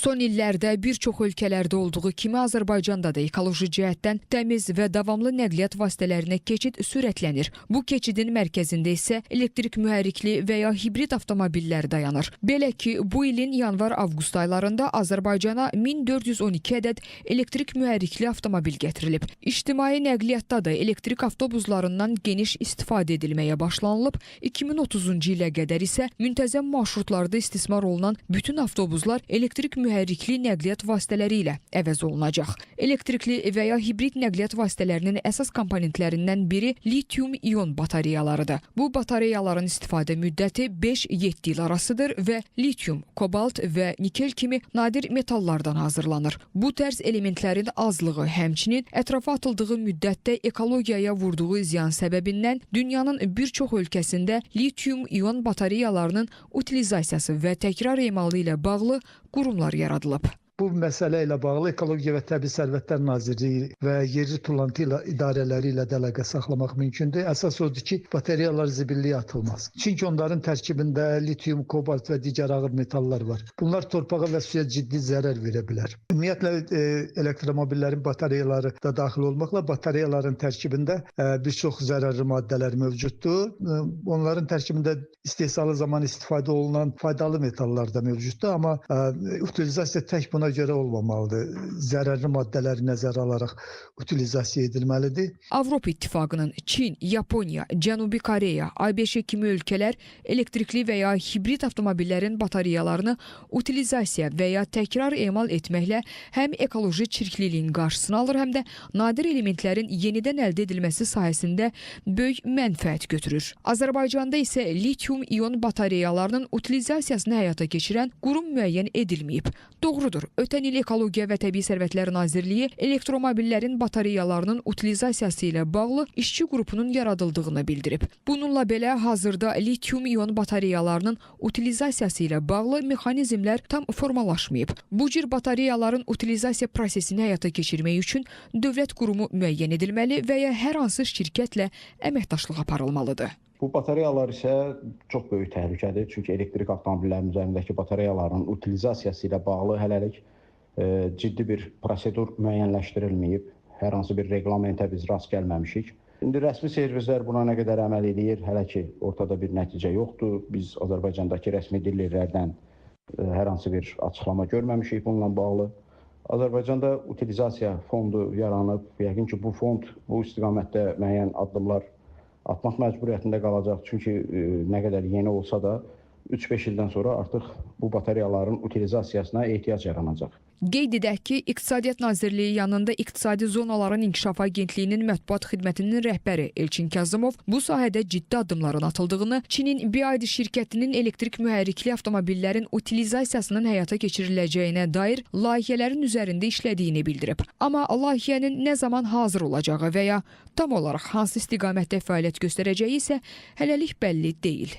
Son illərdə bir çox ölkələrdə olduğu kimi Azərbaycanda da ekoloji cəhətdən təmiz və davamlı nəqliyyat vasitələrinə keçid sürətlənir. Bu keçidin mərkəzində isə elektrik mühərrikli və ya hibrid avtomobillər dayanır. Belə ki, bu ilin yanvar-avqust aylarında Azərbaycana 1412 ədəd elektrik mühərrikli avtomobil gətirilib. İctimai nəqliyyatda da elektrik avtobuslarından geniş istifadə edilməyə başlanılıb. 2030-cu ilə qədər isə müntəzəm marşrutlarda istismar olunan bütün avtobuslar elektrik mühərrikli nəqliyyat vasitələri ilə əvəz olunacaq. Elektrikli və ya hibrid nəqliyyat vasitələrinin əsas komponentlərindən biri litium-ion batareyalarıdır. Bu batareyaların istifadə müddəti 5-7 il arasıdır və litium, kobalt və nikel kimi nadir metallardan hazırlanır. Bu tərz elementlərin azlığı, həmçinin ətrafa atıldığı müddətdə ekologiyaya vurduğu ziyan səbəbindən dünyanın bir çox ölkəsində litium-ion batareyalarının utilizasiyası və təkrar emalı ilə bağlı qurumlar yaradılıb. Bu məsələ ilə bağlı Ekologiya və Təbii Sərvətlər Nazirliyi və yerli tullantı ilə idarələri ilə də əlaqə saxlamaq mümkündür. Əsas odur ki, batareyalar zibilliyə atılmaz. Çünki onların tərkibində litium, kobalt və digər ağır metallar var. Bunlar torpağa və suya ciddi zərər verə bilər. Ümumiyyətlə elektromobillərin batareyaları da daxil olmaqla batareyaların tərkibində bir çox zərərli maddələr mövcuddur. Onların tərkibində istehsalı zaman istifadə olunan faydalı metallar da mövcuddur, amma utilizasiya tək buna görə olmamalıdır. Zərərli maddələri nəzərə alaraq utilizasiya edilməlidir. Avropa İttifaqının Çin, Yaponiya, Cənubi Koreya, ABŞ kimi ölkələr elektrikli və ya hibrid avtomobillərin batareyalarını utilizasiya və ya təkrar emal etməklə həm ekoloji çirkliliyin qarşısını alır, həm də nadir elementlərin yenidən əldə edilməsi sahəsində böyük mənfəət götürür. Azərbaycanda isə litium-ion batareyalarının utilizasiyasını həyata keçirən qurum müəyyən edilməyib. Doğrudur, ötən il Ekologiya və Təbii Sərvətlər Nazirliyi elektromobillərin batareyalarının utilizasiyası ilə bağlı işçi qrupunun yaradıldığını bildirib. Bununla belə hazırda litium-ion batareyalarının utilizasiyası ilə bağlı mexanizmlər tam formalaşmayıb. Bu cür batareyaların utilizasiya prosesini həyata keçirmək üçün dövlət qurumu müəyyən edilməli və ya hər hansı şirkətlə əməkdaşlıq aparılmalıdır. Bu batareyalar isə çox böyük təhlükədir. Çünki elektrik avtomobillərinin üzərindəki batareyaların utilizasiyası ilə bağlı hələlik ciddi bir prosedur müəyyənləşdirilməyib. Hər hansı bir reqlamentə biz rast gəlməmişik. İndi rəsmi servislər buna nə qədər əməl eləyir, hələ ki ortada bir nəticə yoxdur. Biz Azərbaycandakı rəsmi dillərdən hər hansı bir açıqlama görməmişik bununla bağlı. Azərbaycanda utilizasiya fondu yaranıb. Yəqin ki, bu fond bu istiqamətdə müəyyən addımlar atmaq məcburiyyətində qalacaq. Çünki nə qədər yeni olsa da 3-5 ildən sonra artıq bu batareyaların utilizasiyasına ehtiyac yaranacaq. Qeyd edək ki, İqtisadiyyat Nazirliyi yanında İqtisadi Zonaların İnkişafı Agentliyinin mətbuat xidmətinin rəhbəri Elçin Kazımov bu sahədə ciddi addımların atıldığını, Çinin BYD şirkətinin elektrik mühərrikli avtomobillərin utilizasiyasının həyata keçiriləcəyinə dair layihələrin üzərində işlədiyini bildirib. Amma layihənin nə zaman hazır olacağı və ya tam olaraq hansı istiqamətdə fəaliyyət göstərəcəyi isə hələlik bəlli deyil.